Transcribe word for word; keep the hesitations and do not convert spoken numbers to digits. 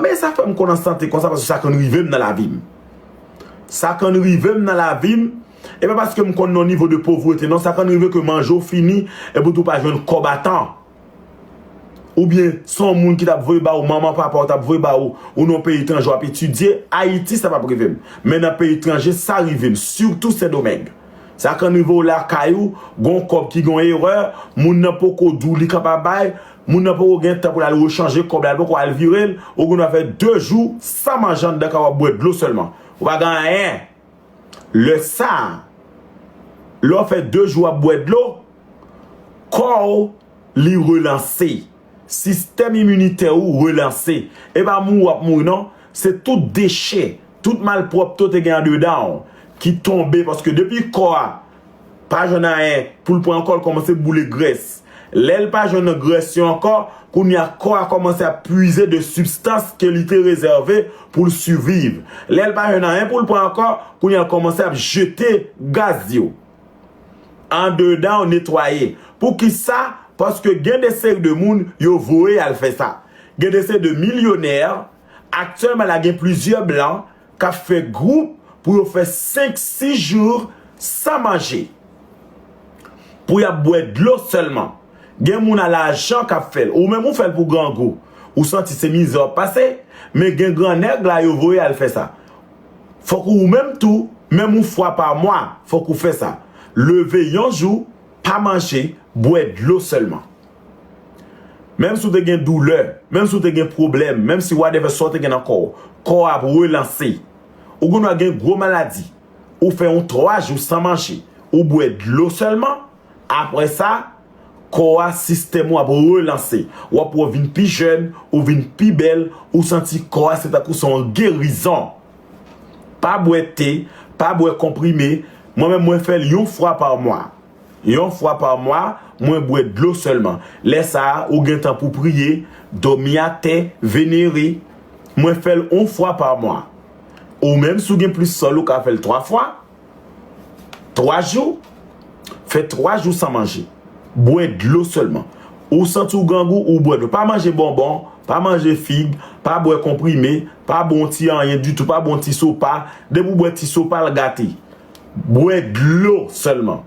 Pè, sa fè m konn an sante konsa, paske sa konn rive m nan lavi m. Sa konn rive m nan lavi m, e pa paske m konn nan nivo de povrete, non, sa konn rive ke manje w fini, epi tou pa jwenn kòb a tan. Oubyen, se yon moun ki t ap voye ba ou, manman, papa w t ap voye ba ou, ou nan peyi etranje w ap etidye, Ayiti, sa p ap rive m. Men nan peyi etranje, sa rive m, sitou Sendomeng. Sa konn rive w lakay ou, gon kòb ki gon erè, moun nan poko di w li ka pa bay, moun nan poko gen tan pou l al rechanje kòb la, li poko al vire l, ou gen dwa fè de jou san manje anndan kay w ap bwè dlo sèlman. Ou pa gen anyen. Lè sa a, lè w fè de jou w ap bwè dlo, kò w, li relanse. Sistèm iminitè ou relanse. E pa mouri w ap mouri, non. Se tout dechè, tout malpwòpte w te gen andedan w ki tonbe, paske depi kò a pa jwenn anyen pou l pran ankò, l kòmanse boule grès. Lè l pa jwenn nan grès yo ankò, kounye a kò a kòmanse ap pwize de sibstans ke li te rezève pou l siviv. Lè l pa jwenn anyen pou l pran ankò, kounye a l kòmanse ap jete gaz yo. Andedan w netwaye. Poukisa? Paske gen de seri de moun yo voye al fè sa. Gen de seri de milyonè, aktyèlman la gen plizyè blan k ap fè gwoup pou yo fè senk, sis jou san manje. Pou y ap bwè dlo sèlman. Gen moun a lajan k ap fè l. Ou menm ou fè l pou grangou. Ou santi se mizè w ap pase, men gen gran nèg la yo voye al fè sa. Fòk ou menm tou, menm yon fwa pa mwa, fòk ou fè sa. Leve yon jou, pa manje, bwè dlo sèlman. Menm si w te gen doulè, menm si w te gen pwoblèm, menm si whatever sa w te gen nan kò w, kò a ap relanse. Ou gen dwa gen gwo maladi. Ou fè yon twa jou san manje, ou bwè dlo sèlman, apre sa, kò a, sistèm ou ap relanse. W ap wè w vin pi jèn, ou vin pi bèl, ou santi kò a se tankou se yon gerizon. Pa bwè te, pa bwè konprime. Mwen menm, mwen fè l yon fwa pa mwa. Yon fwa pa mwa, mwen bwè dlo sèlman. Lè sa a, ou gen tan pou priye, dòmi atè, venere. Mwen fè l yon fwa pa mwa. Ou menm, si w gen plis sòl, ou ka fè l twa fwa. Twa jou, fè twa jou san manje. Bwè dlo sèlman. Ou santi w grangou, ou bwè dlo. Pa manje bonbon, pa manje fig, pa bwè konprime, pa bwè yon ti anyen ditou, pa bwè yon ti sopa. Depi w bwè ti sopa, l gate. Bwè dlo sèlman.